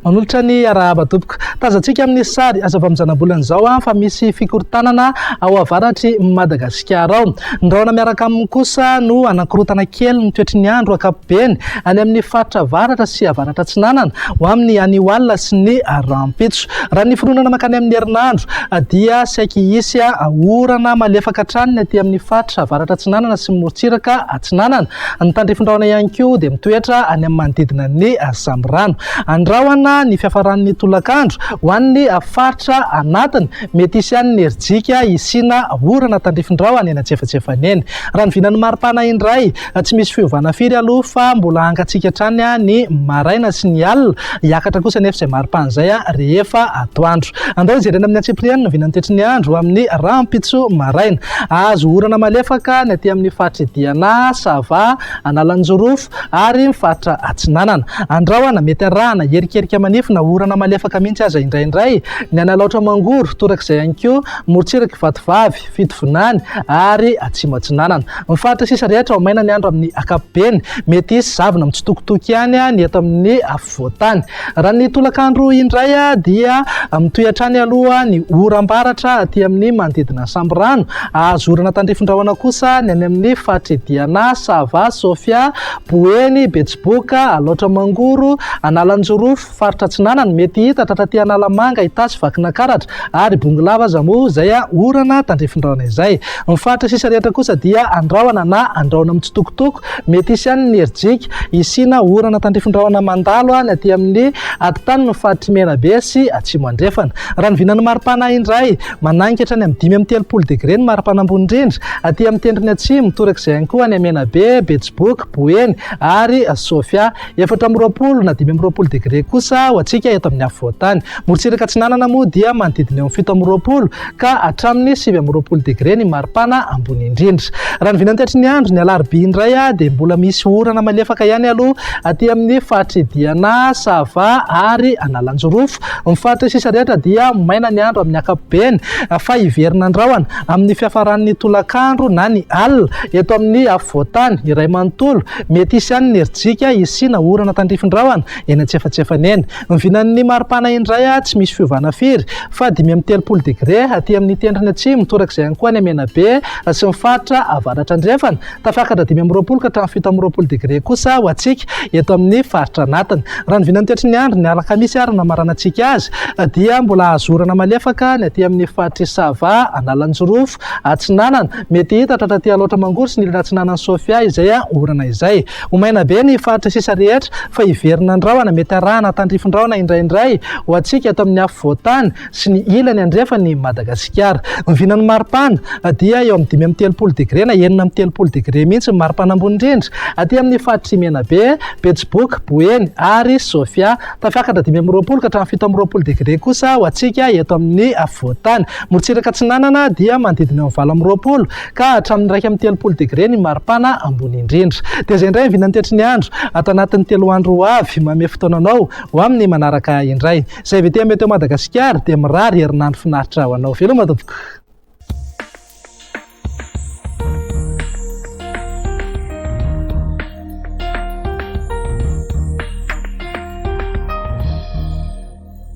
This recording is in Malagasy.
Manolotra ny arahaba tompoko. Tazantsika amin'ny sary azo avy amin'ny zanabolana izao fa misy fikorontanana ao avaratr'i Madagasikara ao. Ny rahona miaraka aminy kosa no hanakorotana kely ny toetry ny andro ankapobeny any amin'ny faritra avaratra sy avaratra atsinanana ho amin'ny anio alina sy ny rahampitso. Raha ny fironana mankany amin'ny herinandro dia saiky hisy orana malefaka hatrany ny aty amin'ny faritra avaratra atsinanana sy ny morontsiraka atsinanana. Ny tandrifin-drahona ihany koa dia mitoetra any amin'ny manodidina ny Sambirano. Andrahona ny fiafaran'ny tolakandro ho an'ny faritra anatiny. Mety hisy ihany ny herijika hisiana orana tandrifin-drahona eny antsefatsefany eny. Raha ny vinan'ny maripana indray, tsy misy fiovana firy aloha fa mbola hangatsiaka hatrany ny maraina sy ny alina. Hiakatra kosa anefa izay maripana izay rehefa atoandro. Andao hijerena amin'ny antsipiriany ny vinan'ny toetry ny andro amin'ny rahampitso maraina. Hahazo orana malefaka ny aty amin'ny faritr'i Diana, Sava, Analanjirofo ary ny faritra Atsinanana. Andrahona, mety arahana erikerika manify na orana malefaka mihitsy aza indraindray ny any Alaotra Mangoro, torak'izay ihany koa morontsirak'i Vatovavy, Fitovinany ary Atsimo Atsinanana. Ny faritra sisa rehetra ho maina ny andro amin'ny ankapobeny. Mety hisy zavona mitsitokotoko ihany ny eto amin'ny afovoan-tany. Raha ny tolakandro indray dia mitohy hatrany aloha ny oram-baratra aty amin'ny manodidina ny Sambirano. Azo orana tandrifin-drahona kosa ny any amin'ny faritr'i Diana, Sava, Sofia, Boeny, Betsiboka, Alaotra Mangoro, Analanjirofo, faritra Atsinanana. Mety hita hatratra aty Analamanga, Itasy, Vakinankaratra ary Bongolava aza moa izay orana tandrifin-drahona izay. Ny faritra sisa rehetra kosa dia andrahona na andrahona mitsitokotoko. Mety hisy ihany ny herijika hisiana orana tandrifin-drahona mandalo ny aty amin'ny atitanin'ny faritr'i Menabe sy Atsimo Andrefana. Raha ny vinan'ny maripana indray, manainga hatrany amin'ny 35 degre ny maripana ambony indrindra aty amin'ny tendrony atsimo, torak'izay ihany koa any Menabe, Betsiboka, Boeny ary Sofia. 24 na 25 degre kosa ho antsika eto amin'ny afovoan-tany. Morontsiraka atsinanana moa dia manodidina eo amin'ny 27 ka hatramin'ny 29 degre ny maripana ambony indrindra. Raha ny vinantetry ny andro, ny alarobia indray dia mbola misy orana malefaka ihany aloha aty amin'ny faritr'i Diana, Sava ary Analanjirofo. Ny faritra sisa rehetra dia maina ny andro amin'ny ankapobeny fa hiverina andrahona amin'ny fiafaran'ny tolakandro na ny alina eto amin'ny afovoan-tany iray manontolo. Mety hisy ihany ny herijika hisiana orana tandrifin-drahona eny antsefatsefany eny. Ny vinan'ny maripana indray tsy misy fiovana firy fa 35 degre aty amin'ny tendrony atsimo, torak'izay ihany koa any Menabe sy ny faritra avaratra andrefana. Tafakatra 25 ka hatramin'ny 27 degre kosa ho antsika eto amin'ny faritra anatiny. Raha ny vinan'ny toetry ny andro, ny alakamisy ary no namaranantsika azy dia mbola azo orana malefaka ny aty amin'ny faritr'i Sava, Analanjirofo, Atsinanana. Mety hita hatratra aty Alaotra Mangoro sy ny ilany atsinanan'i Sofia izay orana izay. Ho maina be ny faritra sisa rehetra fa hiverina ny rahona, mety arahana tandrifin-drahona indraindray ho antsika eto amin'ny afovoan-tany sy ny ilany andrefan'i Madagasikara. Ny vinan'ny maripana dia eo amin'ny 35 degre na 36 degre mihitsy ny maripana ambony indrindra aty amin'ny faritr'i Menabe, Betsiboka, Boeny ary Sofia. Tafiakatra 25 ka hatramin'ny 27 degre kosa ho antsika eto amin'ny afovoan-tany. Morontsiraka atsinanana dia manodidina eo amin'ny 28 ka hatramin'ny 31 degre ny maripana ambony indrindra. Dia izay indray ny vinan'ny ny andro ato anatin'ny 3 andro ho avy. Manome fotoana anao ho amin'ny manaraka indray. Izay avy ety Météo Madagasikara dia mirary herinandro finaritra ho anao. Veloma tompoko.